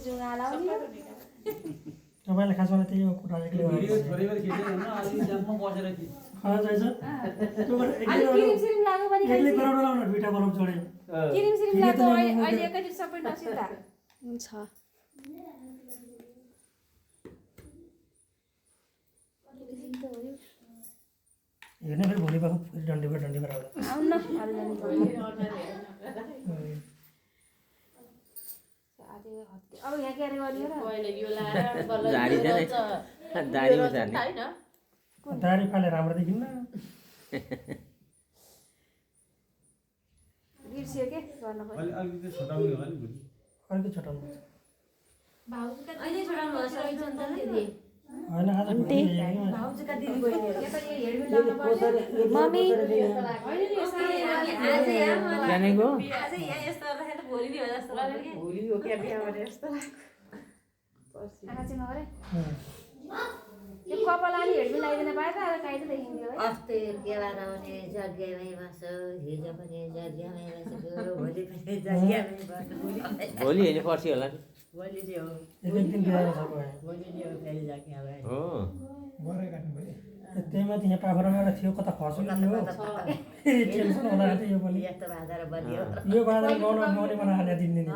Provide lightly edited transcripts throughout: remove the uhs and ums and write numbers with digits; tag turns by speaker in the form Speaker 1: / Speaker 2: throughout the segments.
Speaker 1: जुगा लाउने
Speaker 2: तपाईले खासमा त्यही हो कुरा एक्लै हो
Speaker 3: भिडियो थोरैभर खिच्यो हैन अलि जाममा बसेर खिच
Speaker 2: खाना चाहिन्छ त्यो
Speaker 1: अनि क्रिम सिरिम लाग्यो भने
Speaker 2: एक्लै बनाउन लाउन दुईटा बल्ब जोडे
Speaker 1: क्रिम सिरिम लाग्यो अहिले एकैचोटि सबै नसिता
Speaker 4: हुन्छ
Speaker 2: हेर्ने फेरि भोलि पख फेरि डन्डी भएर आउँदा
Speaker 1: आउन अब यहाँ के गर्ने हो र
Speaker 5: पहिले यो लाएर बल्ल
Speaker 6: दाढी जाने दाढीमा जाने
Speaker 5: हैन
Speaker 2: दाढी फाले राम्रो देखिन्न
Speaker 1: बिर्सियो के गर्न पर्यो
Speaker 3: अलि अलिकति छोटाउने होला नि भोलि
Speaker 2: अर्कै छोटाउनु
Speaker 1: अहिले छोडाउनु होला सबै जनता दिदी
Speaker 2: हैन आज भोलि
Speaker 1: भाउजूका दिदी बहिनी के त यो हेडमेट लाउन पर्छ मम्मी हैन नि यसले आज यहाँ
Speaker 6: जानेको
Speaker 1: आज यहाँ यस्तो राखेर भोलि नि हो जस्तो लाग्यो के
Speaker 5: भोलि हो के बिहा गरे जस्तो
Speaker 1: आमा चाहिँ नगरे यो कपाल अनि हेडमेट लगाइदिन पाए त अब काहीँ त देखिन्थ्यो है
Speaker 7: अस्ति गेवार आउने जग्गामै बस्यो हिजो पनि जग्गामै बसेको भोलि पनि जग्गामै बस्यो
Speaker 6: भोलि होइन पर्सि होला नि
Speaker 7: भोलि नै हो
Speaker 2: एक दिन बिहार छ भयो
Speaker 7: भोलि नै हो फेरि जग्गामै
Speaker 6: हो
Speaker 2: गरे काट्नु पर्यो त्यही माथि यहाँ पाखरमा एउटा थियो कता खस्यो नि हो फेरि टेन्सन होला थियो यो पनि
Speaker 7: यस्तो बाँधेर बलियो
Speaker 2: यो बादल गाउन मौनी बनाएर दिन दिने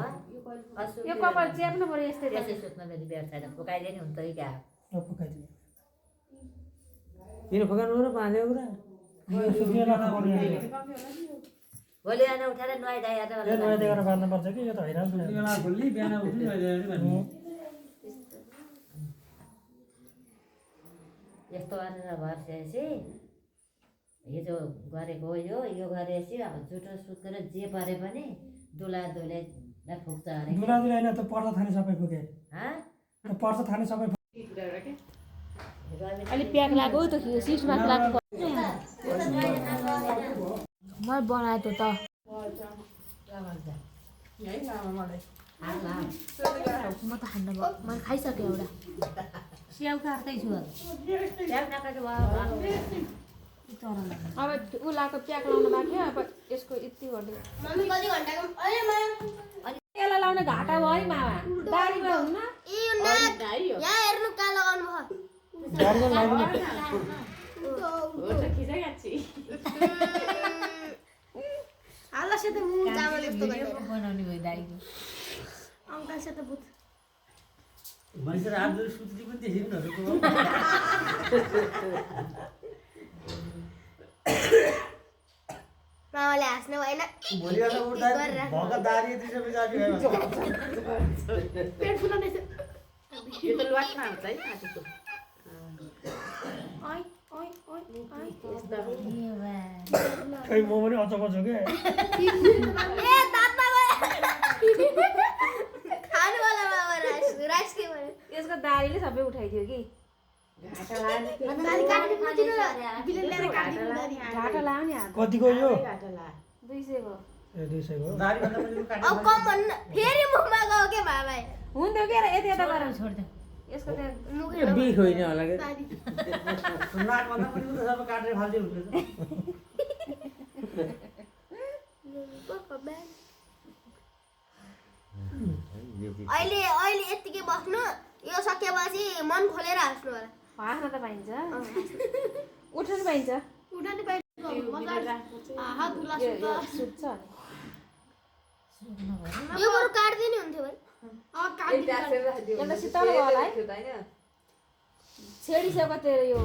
Speaker 1: यो कपाल च्याप्नु पर्यो यस्तै
Speaker 7: त्यसै सुत्न पनि व्यवस्था छैन फुकाइदियो नि हुन्छ कि क्या
Speaker 2: पकाइदिनु
Speaker 6: किन फकाउनु र बाँध्यो कुरा
Speaker 2: यो सुत्ने राख्नु पर्यो
Speaker 7: भोलि आएर उठाएर नुहाइदिएर
Speaker 2: यो नयाँ दिएर बाँध्नु पर्छ कि यो त हैरान
Speaker 3: बेला भोलि बिहान उठ्नु भन्ने
Speaker 7: यस्तो गरेर भर्सेपछि हिजो गरेको यो गरेपछि अब जुठो सुत्केर जे परे पनि दुला दुलैलाई फुक्छ अरे
Speaker 2: दुला दुला होइन त पर्छ थाने सबै पुगे पर्छ थाने सबै
Speaker 1: अलि प्याक लाग्यो त सिस्टमा लाग्यो म बनाए त म त खान्न भयो मैले खाइसकेँ एउटा
Speaker 7: स्याउ काट्दैछु स्याउ नकाट्नु
Speaker 1: अब ऊ लाएको प्याक लाउनु बाँकी अब यसको यति गर्दै यसलाई लाउने घाटा भयो है मामा दारीमा हुन्न
Speaker 2: गाडीमा लगाइदिनु
Speaker 7: बनाउने भयो दाइको
Speaker 3: मान्छे हात जोडी सुत्ली पनि देखिनुहुँदो
Speaker 4: मामाले हाँस्नु भएन
Speaker 3: भोलि बेला उठ्दा भका दारी यति सबै गाडी भयो
Speaker 4: पेट फुलाउने
Speaker 5: यो त लट्मा हुन्छ है आजको
Speaker 4: ओइ ओइ ओइ ओइ
Speaker 2: खै म पनि अचम्म छु के
Speaker 4: ए दातमा खानु वाला मामा राइस के भयो
Speaker 1: यसको दारीले सबै उठाइदियो कि
Speaker 4: दारी काट्नु पर्दैन बिले ल्याएर काट्नु दारी
Speaker 1: घाटा लायो नि हात
Speaker 2: कतिको यो
Speaker 1: 200 को
Speaker 2: ए 200 को
Speaker 3: दारी भन्दा पनि काट्नु
Speaker 4: अब कम भन्नु फेरि मुखमा गयो के भाइ
Speaker 1: हुन्थ्यो के यता यता गरेर छोड्दै यसको त्यहाँ
Speaker 4: मुखै
Speaker 6: बिख होइन होला के
Speaker 4: दारी
Speaker 3: नाक भन्दा पनि त सबै काटेर फाल्दै हुन्छ
Speaker 4: अहिले अहिले यतिकै बस्नु यो सकेपछि मन खोलेर हाँस्नु होला
Speaker 1: हाँस्न त पाइन्छ उठ्न पाइन्छ
Speaker 4: उठाउनु पाइन्छ हात धुला
Speaker 1: सुत्छ
Speaker 4: यो बरु काट्दिनु हुन्थ्यो भने काट्दिनु
Speaker 1: अन्त शीतल भयो होला है छेडिसक्यो तेरो यो